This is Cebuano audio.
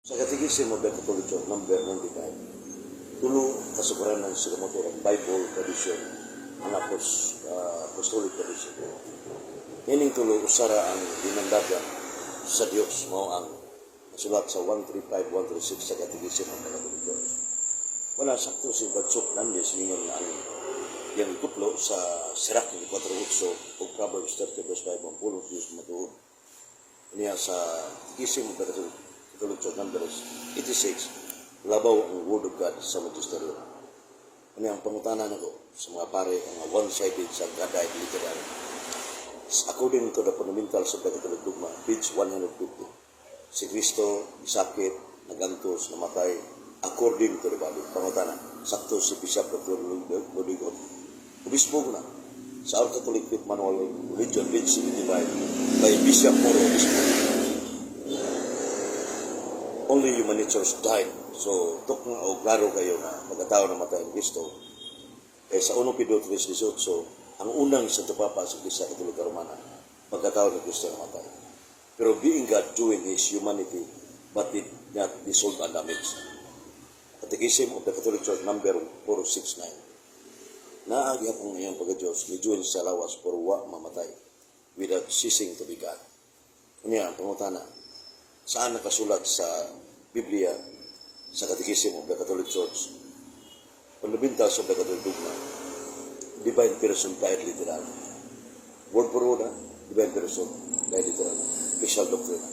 Sa Catechism of the Catholic Church, number 95, tulo kasuguranan sa kamatuoran: Bible, tradition, ang apostolic tradition. Ining tulo, usara ang linandagan sa Dios, mao ang nasulat sa 135, 136 sa Catechism of the Catholic Church. Wala sakto si Brad Sok Nandis ningon nga ang iyang ikuplo sa Sirach 4.8 o Proverbs 30 verse 5 ang pulong Diyos matuod. Niya sa Catechism of the Catholic Church number 86, labaw ang Word of God sa Magisterium. Ano ang pangutana nako sa mga pare ang one-sided sa God died literal? According to the Fundamentals of the Catholic Dogma, page 150, si Kristo sakit, nagantos, namatay, according to the body. Pangutana, sakto si Bishop Dr. Ludwig Ott? Obispo ko na. Sa Our Catholic Faith Manual of Religion, page 75, by Bishop Moro Obispo. Only human natures died. So, tuk nga o klaro kayo nga pagkatao namatay ang Kristo. Eh, sa 1 Pedro 3.18, ang unang Santo Papa sa Iglesia Katolika Romana, pagkatao ni Kristo namatay. Pero being God joined his humanity, but did not dissolve and damage. Catechism of the Catholic Church number 469. Naa gihapon iyang pagka-Diyos, ni join sa lawas, pero wa mamatay without ceasing to be God. Unya, ang pangutana, saan nakasulat sa Biblia, sa Catechism of the Catholic Church, Fundamentals of the Catholic Dogma, divine person died literal? Word for word, ha? Divine person died literal. Special doctrine.